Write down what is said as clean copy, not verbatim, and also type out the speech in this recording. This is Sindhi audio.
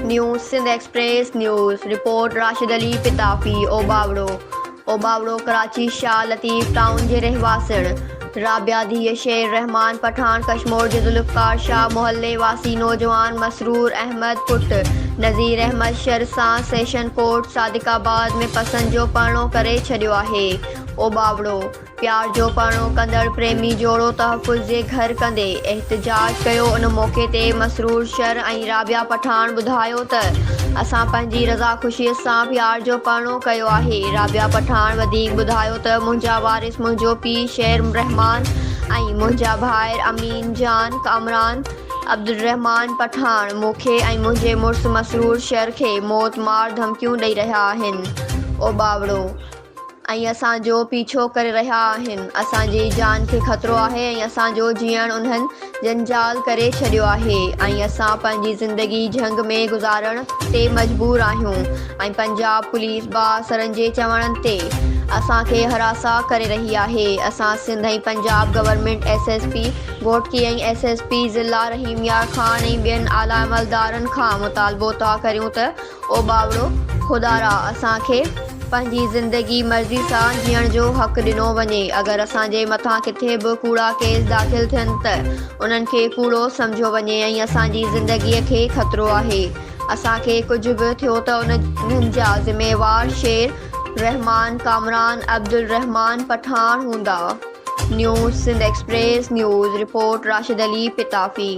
New Sindh Express News, report Rashid Ali Pitafi, Ubauro, Ubauro Karachi Shah Latif town جي رهواسڻ رابعه ڌيء شير رحمان پٺاڻ ڪشمور جي ذوالفقار شاهه محلي واسي نوجوان مسرور احمد پٽ نذير احمد شر سان سيشن ڪورٽ صادق آباد ۾ پسند جو پرڻو ڪري ڇڏيو آهي اوٻاوڙو پيار جو پرڻو ڪندڙ پريمي جوڙو تحفظ جي گهر ڪندي احتجاج ڪيو ان موقعي تي مسرور شر ۽ رابعه پٺاڻ ٻڌايو ته اسان پنهنجي رضا خوشي سان پيار جو پرڻو ڪيو آهي رابعه پٺاڻ وڌيڪ ٻڌايو ته منهنجا وارث منهنجو پيء شير رحمان ۽ منهنجا ڀائر امين جان ڪامران عبدالرحمان پٺاڻ مون کي ۽ منهنجي مڙس مسرور شر کي موت مار ڌمڪيون ڏئي رهيا آهن اوٻاوڙو. ۽ اسان جو پيڇو ڪري رهيا آهن، اسان جي جان کي خطرو آهي ۽ اسان جو جيئڻ انهن جنجال ڪري ڇڏيو آهي ۽ اسان پنهنجي زندگي جهنگ ۾ گذارڻ تي مجبور آهيون ۽ پنجاب پوليس بااثرن جي چوڻ تي اسان کي هراسان ڪري رهي آهي، اسان Sindh ۽ Punjab government S S P Ghotki ۽ S S P ضلع رحيم يار خان ۽ ٻين اعليٰ عملدارن کان مطالبو ٿا ڪريون ته او ٻاوڙو! خدارا اسان کي پنهنجي زندگي مرضي سان جيئڻ جو حق ڏنو وڃي. اگر اسان جي مٿان ڪٿي به ڪوڙا ڪيس داخل ٿين ته انهن کي ڪوڙو سمجهيو وڃي ۽ اسان جي زندگيء کي خطرو آهي. اسان کي ڪجهه به ٿيو ته انهن جا ذميوار شير رحمان، ڪامران عبدالرحمان پٺاڻ هوندا. News Sindh Express news, report Rashid Ali Pitafi.